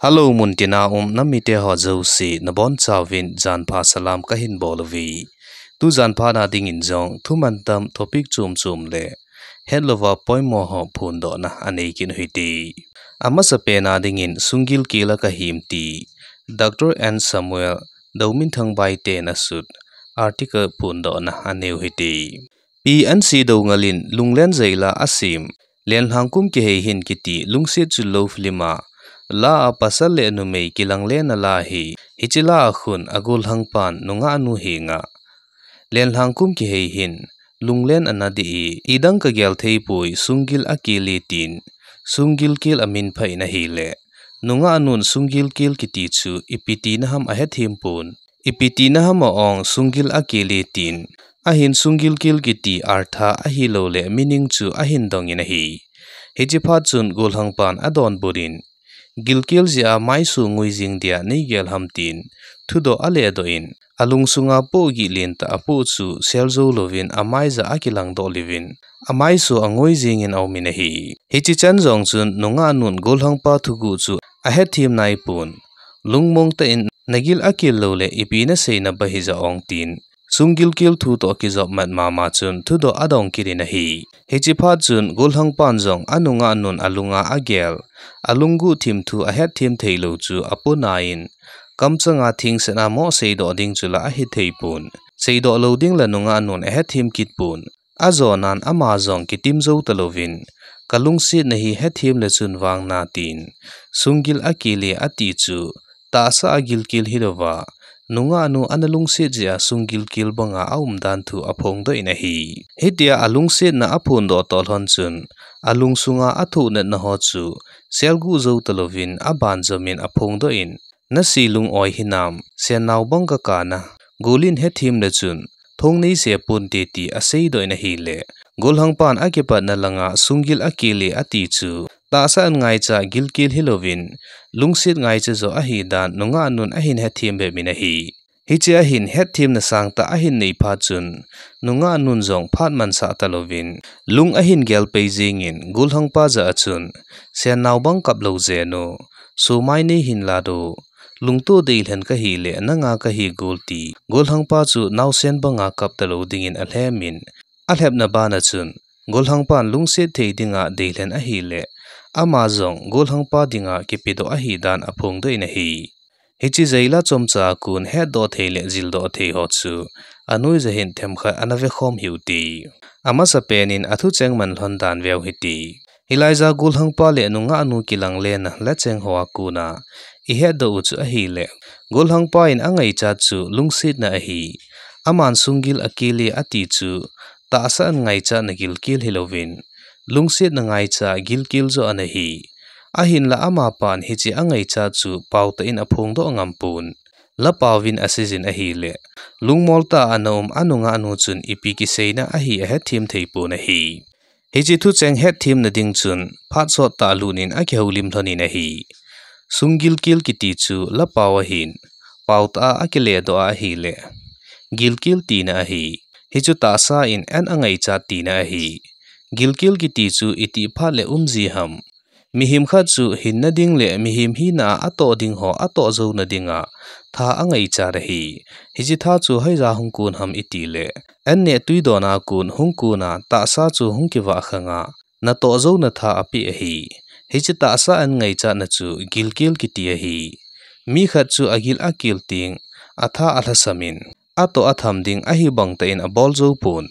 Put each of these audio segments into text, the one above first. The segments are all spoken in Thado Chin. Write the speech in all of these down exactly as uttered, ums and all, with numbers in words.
Hello, muntina um namite ho jouse, nabonchauvin janpha salam kahin bol uve. Tu janpha na dingin jong thumantam topic chom chom le hetlouva poimo ho phondohna anei kit u hite. Amasapen a dingin sunggilkel a kahem ti Doctor N Samuel Dominthang Baite in asut article phondohna anei u hite. P N C Doungel in Lunglen Jaila asem Lenlhangkum Kihei Hin kiti lungset chul lou film a la a pasal le numei kilanglenna la hi, hiche la a khun a gollhangpan nungahnu henga Lenlhangkum kihei hin, lunglen ana dih e, idang kagel theipoi, sunggil akel e tin, sunggilkel amin phah in ahile, nungahnun sunggilkel kiti chu ipi tina ham ahethem pon. Ipi tina ham a ong sunggil akel e tin, ahin sunggilkel kiti artha ahilouleh meaning chu ahin dong in ahi. Hiche phat chun gollhangpan adonbut in, gilkel jeh a maisu ngui jing dia neigel ham tin, thudoh aledoh in, alungsunga pohgih lentah apoh chu sel jou louvin amaija akilangdoh liuvin, amaisu angui jingin aum in ahi. Hiche chan jong chun nungahnun gollhangpa thuguh chu ahethem naipon. Lungmong tah in nagil akel louleh ipi nasei naba hija ong tin, sunggilkel thu toh kijop mat mama chun thudoh adong kit in ahi. Hiche phat chun gollhangpan jong anungahnun alunga agel, alungguh thim thu ahethem theilou chu aponain, kamchanga thingset a moh seidoh ding chu la ahithei pon. Seidoh lou ding la nungahnun ahethem kit pon. Ajonan ama jong kitim jou talouvin, kalungsetna hi hethem le chun vang na tin, sunggil akel e ati chu, tahsa a gilkel hilouva, nungahnu ana lungset jeh a sunggilkel banga aumdan thu aphongdoh in ahi. Hitia alungsetna aphondoh toh lhon chun, alungsunga athohnatna ho chu, selguh jou talouvin abanjomin aphongdoh in, nase lung-oi hinam, sennao bang kakana, gol in hethem le chun, thong neise ponte ti aseidoh in ahile, gollhangpan akipatna langa sunggil akel e ati chu, tahsa an ngaicha gilkel hilouvin, lungset ngaicha joh ahidan nungahnun ahin hethem bep in ahi. Hiche ahin hetthemna sangtah ahin nei phat chun, nungahnun jong phat mansah talouvin, lung ahin gelpei jengin gollhangpa jah a chun, sennao bang kap lou jeng u, sumai neihin lad u, lungtoh deilhen kahile nanga kahi gol ti, gollhangpa chu naosen banga kap talou dingin alhemin, alhepna bana chun, gollhangpan lungset thei dinga deilhen ahile, ama jong gollhangpa dinga kipedoh ahidan aphongdoh in ahi. Hiche jaila chomcha a kon hetdoh thei le jildoh thei ho chu, anoija hin themkhat ana vekhom hiu hite. Amasapen in athucheng man lhon dan veu hite. Hilaija gollhangpa le nungahnu kilanglenna lacheng ho a kona, ihetdoh u chu ahile, gollhangpa in angaichat chu lungsetna ahi. Aman sunggil akel e ati chu, tahsa an ngaichatna gilkel hilouvin, lungsetna ngaicha gilkel joh ana hi. Ahinla amapan hiche angaichat chu paotah in aphongdoh ngam pon. Lapaovin aseijin ahile, lungmol tah a ana um anungahnu chun ipi kiseina ahi ahethem thei pon ahi. Hiche thucheng hetthemna ding chun, phat sottah lut in akihoulim lhon in ahi. Sunggilkel kiti chu lapao ahin, paotah a akiledoh a ahile, gilkel tina ahi. Hichu tahsa in an angaichat tina ahi. Gilkel kiti chu itih phat le umji ham. Mihem khat chu hinna ding le mihem hina a atoh ding ho atoh jouna dinga tha angaichat ahi. Hiche tha chu hoija hung kon ham itile, an neh twi dona kon hung kona tahsa chu hung kivah khanga natoh jouna tha apeh ahi. Hiche tahsa an ngaichatna chu gilkel kiti ahi. Mi khat chu agil akel teng, atha alhasam in, atoh atham ding ahibang tah in abol jou pon,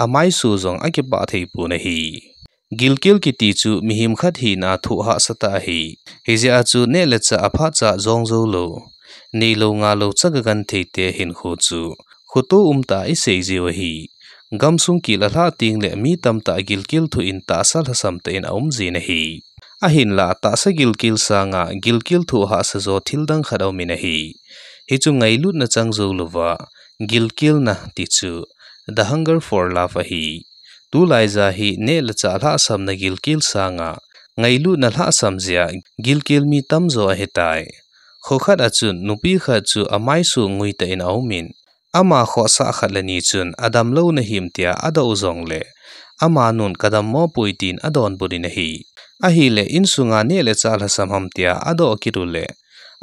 amaisu jong akipah thei pon ahi. Gilkel kiti chu mihem khat hina thoh hahsa tah ahi. Hijeh a chu neh le chah aphatcha jong joulou, neilou ngailou chaga gentheite hinkho chu khoto umtah a isei jiu ahi. Gamsung kel alhah tengle mi tamtah gilkel thoh in tahsa lhasam tah in aumjin ahi. Ahinla tahsa gilkel sanga gilkel thoh hahsa jo thildang khat aumin ahi. Hichu ngailutna chang joulouva, gilkelna ti chu, the hunger for love ahi. Tulaija hi neh le chah lhahsamna gilkel sanga, ngailutna lhahsam jeh a gilkel mi tamjo ahitai. Khokhat a chun nupi khat chu amaisu nguitah in aumin, ama khohsah khat le ni chun adamlouna him tia adoh u jongle, amanun kadammo poi tin adonbut in ahi. Ahile insunga neh le chah lhasam ham tia adoh kit uleh,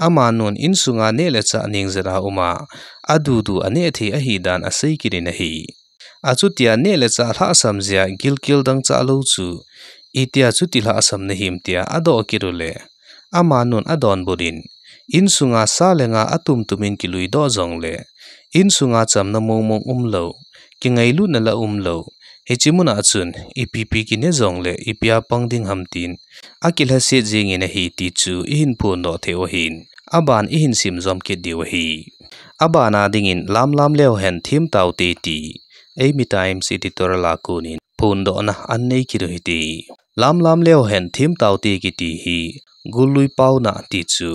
amanun insunga neh le chah ningzet a um a, adudu aneh thei ahi dan asei kit in ahi. Achutia neh le chah lhasam jeh a gilkel dangchah lou chu, itia chuti lhasam nahim tia adoh kit uleh, amanun adonbut in, insunga sa le nga atumtum in kiluidoh jongleh, insunga chamna mongmong umlou, kingailutna la umlou, hiche muna chun ipi ipi kine jongleh ipia pang ding ham tin akilhaset jengin ahi ti chu ihin phondoh thei u ahin, aban ihin simjom kit diu ahi. Abana dingin Lamlam leu hen themtaute ti, Eimi Times editorial a konin phondohna anei kit u hite. Lamlam leu hen themtaute kiti hi gullui paona ti chu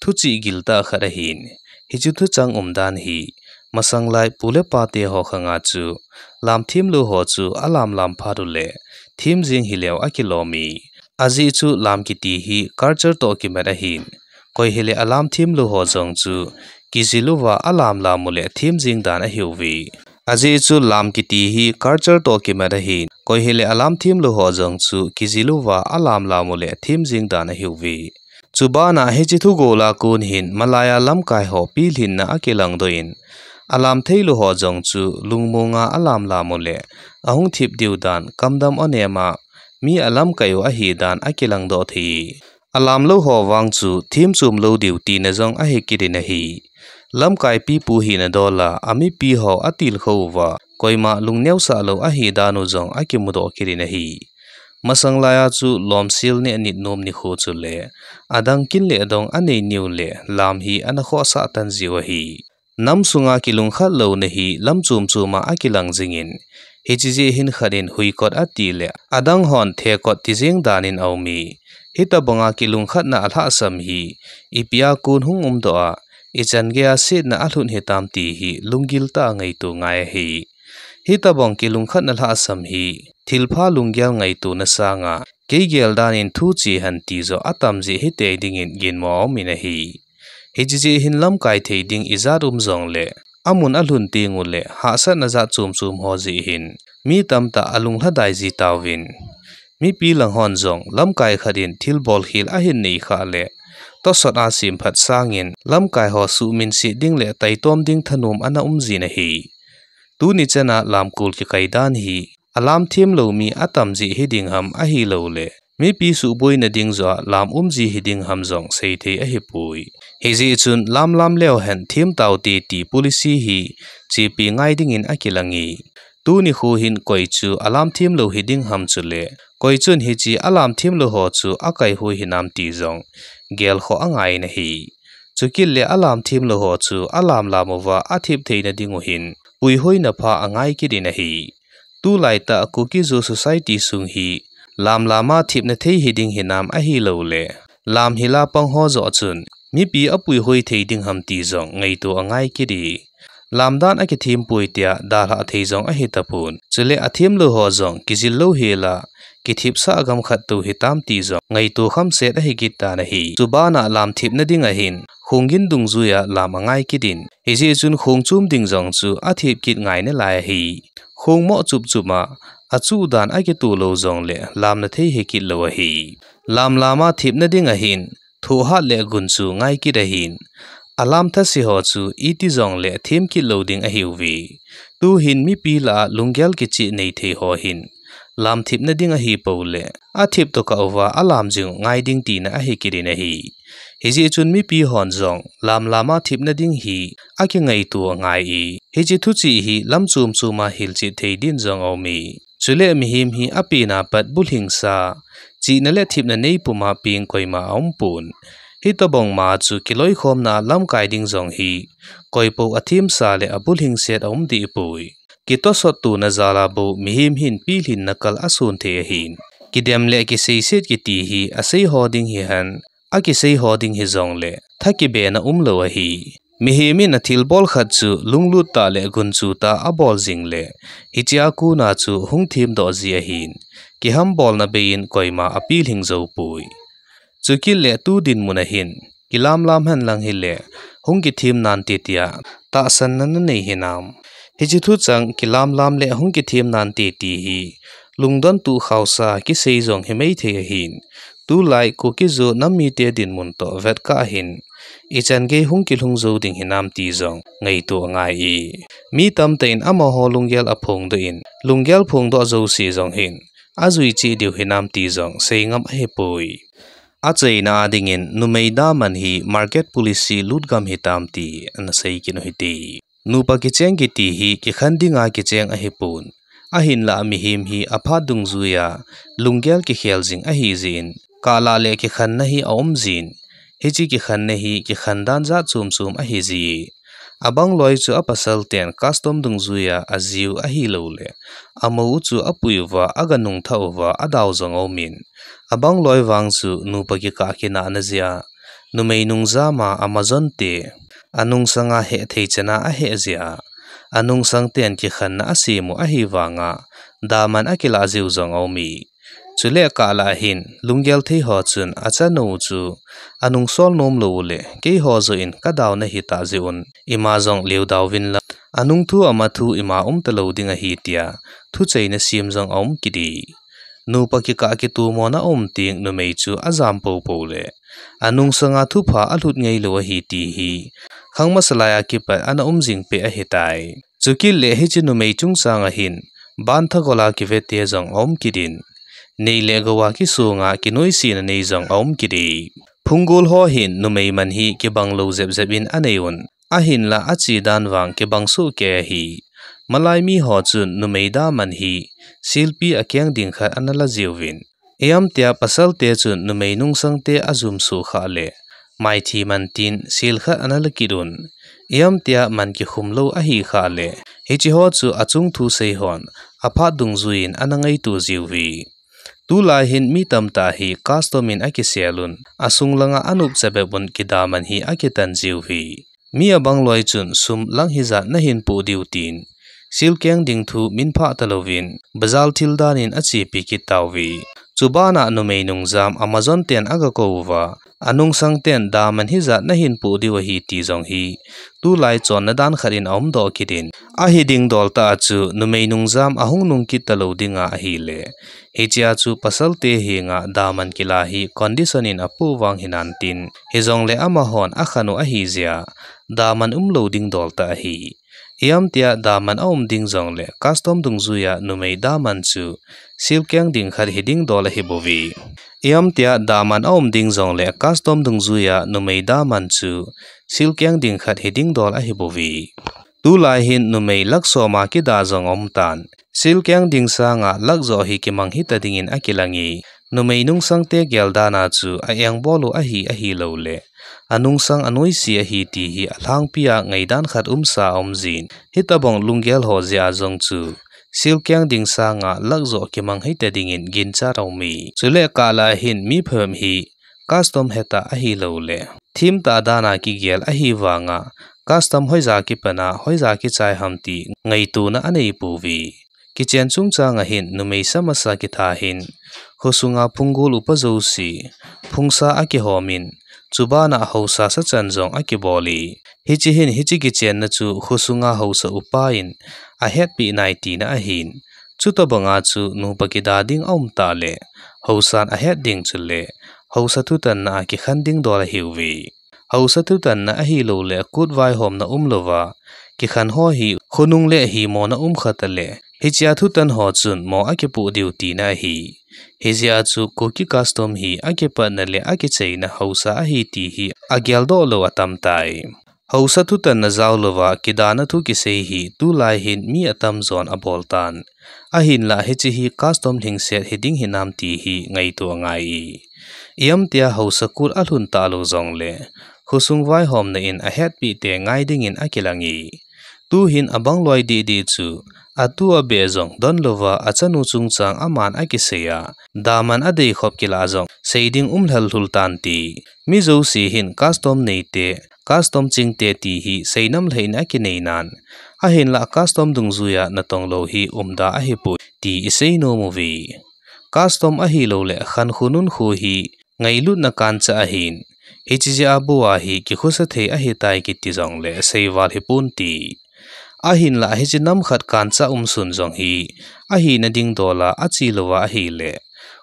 thuchih giltah khat ahin, hiche thuchang umdan hi masanglai pu le pate ho khanga chu lam themlou ho chu alamlam phat uleh them jeng hileu akilom e. Ajeh chu lam kiti hi culture toh kimat ahin, koi hile alam themlou ho jong chu kijil uva alamlam uleh them jeng dan ahiuve. Ajeh chu lam kiti hi culture toh kimat ahin, koi hile alam themlou ho jong chu kijil uva alamlam uleh them jeng dan ahiuve. Chubana hiche thugol a kon hin malaiya lamkai ho pilhinna akilangdoh in, alam theilou ho jong chu lungmonga alamlam uleh ahung thip diu dan kamdam onema mi alamkai u ahi dan akilangdoh thei. Alamlou ho vang chu themchom lou diu tina jong ahi kit in ahi. Lamkai pipu hina dola amipi ho atilkhou uva koima lungneosah lou ahi dan u jong akimudoh kit in ahi. Masanglaiya chu lomsel neh nit nom nikho chule adang kin le dong anei niu le lam hi ana khohsah tan jiu ahi. Nam sunga kilungkhat louna hi lam chom choma akilang jingin, hiche jeh hin khatin huikot atile adang hon thekot tijeng danin aume. Hitobanga kilungkhatna alhahsam hi ipia kon hung umdoh a, ichan geiya setna alhun hitam ti hi lunggil tah a ngaito ngai ahi. Hitobang kilungkhatna lhahsam hi thilpha lunggel ngaitona sanga keigel danin thu che hen ti joh atam jeh hitei dingin ginmo aumin ahi. Hiche jeh hin lamkai thei ding ijat um jongle, amun alhun tenguleh hahsatna jat chom chom ho jeh hin mi tamtah alunglhadai ji tauvin, mipi lang hon jong lamkai khat in thilbol khel ahin nei khah le, tosot a semphat sangin lamkai ho suhminset ding le taitom ding thanom ana um jin ahi. Tuni chana lamkol kikai dan hi alam themlou mi atam jeh hiding ham ahilouleh mipi suhboina ding joh a lam um ji hiding ham jong seithei ahipoi. Hijeh chun Lamlam leu hen themtaute ti policy hi chepi ngai dingin akilange. Tuni kho hin koi chu alam themlou hiding ham chule, koi chun hiche alam themlou ho chu akaihoi hinam ti jong gelkhoh angai in ahi. Chukit le alam themlou ho chu alamlam uva athep theina dingu hin puihoina pha angai kit in ahi. Tulaitah Kuki-Zo society sung hi lamlama thepna thei hiding hinam ahilouleh, lam hila pang ho joh chun mipi apuihoi thei ding ham ti jong ngaito angai kit e. Lam dan akithempoi tia dalhah thei jong ahitapon, chule athemlou ho jong kijil louhela kithepsah gamkhat tou hitam ti jong ngaito khamset ahikit tan ahi. Chubana lam thepna ding ahin khonggin dungjuia lam angai kit in, hijeh chun khong chom ding jong chu athep kit ngai nalai ahi. Khong moh chupchup a, achuh dan akitoh lou jongle lamna thei hikit lou ahi. Lamlama thepna ding ahin thohhat le gunchu ngai kit ahin, alam thase ho chu iti jongle them kit lou ding ahiuve. Tuhin mipi lah a lunggel kicheh nei thei ho hin lam thepna ding ahipoule, athep tokah uva alam jing ngai ding tina ahikit in ahi. Hijeh chun mipi hon jong lamlama thepna ding hi akingaito angai e. Hiche thucheh hi lam chom choma hilchet thei din jong aume. Chule mihem hi apena pat bulhingsa, chihna le thepna neipuma peng koima aumpon. Hitobang ma chu kiloikhomna lamkai ding jong hi koipou athemsa le abulhingset aum dehpoi. Kitosot tona jal a bou mihem hin pilhinna kal ason thei ahin, kidem le kiseiset kiti hi asei ho ding hihen, akisei ho ding hijongle thakibena umlou ahi. Mihem in athilbol khat chu lunglut tah le gunchu tah abol jingle, hichea kona chu hung themdoh ji ahin, kihambolna beiyin koima apilhing joupoi. Chukit le tu dinmun ahin kilamlam henlang hile hung kithem nante tia tahsanna nanei hinam? Hiche thuchang kilamlam le hung kithem nante ti hi lungdon tuh khaosa kisei jong himai thei ahin. Tulai Kuki-Zo nam mite dinmun toh vetkah ahin, ichan gei hung kilhung jou ding hinam ti jong ngaito angai e. Mi tamtah in amaho lunggel aphongdoh in, lunggel phongdoh jouse jong hin ajui cheh diu hinam ti jong seingam ahipoi. Achaina a dingin numei daman hi market policy lut gam hitam ti ana sei kit u hite. Nupa kicheng kiti hi kikhen dinga kicheng ahipon, ahinlah mihem hi aphat dungjuia lunggel kikhel jing ahijeh in, kahlah le kikhenna hi aum jin, hiche kikhenna hi kikhen dan jat chom chom ahijeh e. Abang loi chu apasal ten custom dungjuia ajiu ahilouleh amou u chu apui uva, aga nungthah uva adau jong aumin, abang loi vang chu nupa kikah kinahna jeh a, numei nungjam a amajon te anungsanga hethei chan a aheh jeh a, anungsang ten kikhenna asem u ahivanga daman akilah jiu jong aume. Chule kahlah hin lunggel thei ho chun achanu chu anungsol nomlou uleh keiho joh in kadau nahitah jeh un, ima jong leudau vinlang, anung thu ama thu ima umtalou ding ahi tia thucheina sem jong aum kit e. Nupa kikah kitomona aum teng numei chu ajam poupou leh anungsanga thupha alhut ngeilou ahi ti hi khang masa lai a kipat ana um jing peh ahitai. Chukit leh hiche numei chungchang a hin bantha gol a kivete jong aum kit in, nei le gou a kisonga kinoisena nei jong aum kit e. Phunggol ho hin numei man hi kibanglou jep jep in anei un, ahinlah ache dan vang kibang sohkei ahi. Malai miho chun numei daman hi selpi akeng ding khat ana la jiuvin, ijemtia pasalte chun numei nungsangte ajum sohkhah leh maithi man tin sel khat ana la kit un, ijemtia man kikhum lou ahikhah leh hicheho chu achung thusei hon aphat dungjuiyin ana ngaito jiuve. Tulai hin mi tamtah hi custom in akisel un, asung langa anop chabep un kidaman hi akitan jiuve. Mi abang loi chun sum lang hijat nahin poh diu tin, sel keng ding thu minphah talouvin bazar thil danin achepi kit tauve. Chubana numei nungjam amajon ten aga kou uva, anungsang ten daman hijat nahin poh diu ahi ti jong hi tulai chonna dan khat in aumdoh kit in, ahi dingdol tah a chu numei nungjam ahung nung kit talou dinga ahile, hichea chu pasalte henga daman kila hi condition in apoh vang hinantin, hijongle amahon akhen u ahijeh a daman umlou dingdol tah ahi. Ijemtia daman aum ding jongle custom dungjuia numei daman chu sel keng ding khat hi dingdol ahibouve. Ijemtia daman aum ding jongle custom dungjuia numei daman chu sel keng ding khat hi dingdol ahibouve. Tulai hin numei lakh som a kida jong aumtan, sel keng ding sanga lakh joh hi kimang hita dingin akilange. Numei nungsangte gel dan a chu a-engbol u ahi ahilouleh anungsang anoise ahi ti hi alhangpia ngaidan khat umsa aumjin, hitobang lunggel ho jeh a jong chu sel keng ding sanga lakh joh kimang hita dingin ginchat aume. Chule kahlah hin mi phabep hi custom hetah ahilouleh themtah dan a kigel ahivanga custom hoija kipana hoija kichai ham ti ngaitona aneipouve. Kichen chungchang a hin numei sa masa kitha hin khosunga phunggol upa jouse phungsa akihom in, chubana haosa sachan jong akibol e. Hiche hin hiche kichenna chu khosunga haosa upa in ahetpeh nai tina ahin, chutobanga chu nupa kida ding aumtah leh haosan ahet ding chule haosa thutanna a kikhen dingdol ahiuve. Haosa thutanna ahilouleh court vaihomna umlouva kikhen ho hi khonung le himona umkha taleh, hichea thutan ho chun mo akipoh diu tina ahi. Hijeh a chu Kuki custom hi akipatna le akicheina haosa ahi ti hi ageldoh lou atamtai. Haosa thutanna jaolouva kidana thu kisei hi tulai hin mi atamjon aboltan, ahinlah hiche hi custom lhingset hiding hinam ti hi ngaito angai e. Ijemtia haosa court alhun talou jongle khosung vaihomna in ahetpeh te ngai dingin akilange. Tuhin abang loi dehdeh chu atu abeh jong donlouva achanu chungchang aman akisei a, daman adeikhop kila jong sei ding umlhal lhul tante. Mi jouse hin custom neite, custom chingte ti hi seinam lheh in akineinan, ahinlah custom dungjuia natonglou hi umda ahipoi ti iseinom uve. Custom ahilouleh khankho nunkho hi ngailutna kancha ahin, hiche jeh a bou a hi kikhosa thei ahitai kiti jongle seival hiponte. Ahinlah hiche nam khat kancha umsun jong hi ahina ding dola ache louva ahile,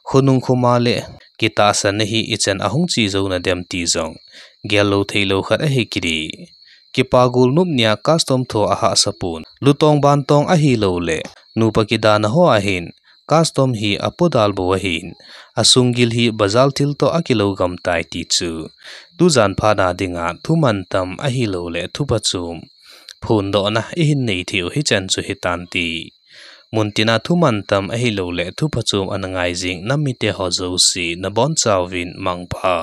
khonung khoma le kitahsan na hi ichan ahung che jou nadem ti jong gel lou thei lou khat ahi kiti. Kipa gul nup nia custom tho ahahsa pon, lutong bantong ahilouleh nupa kidana ho ahin, custom hi apodal bou ahin, asunggil hi bazar thil toh akilou gam tai ti chu tujan phat a dinga thumantam ahilouleh thuphachom phondohna ihin nei thei u hichan chu hitante. Muntina thumantam ahilouleh thuphachom ana ngai jing nam mite ho jouse nabonchauvin mangpha.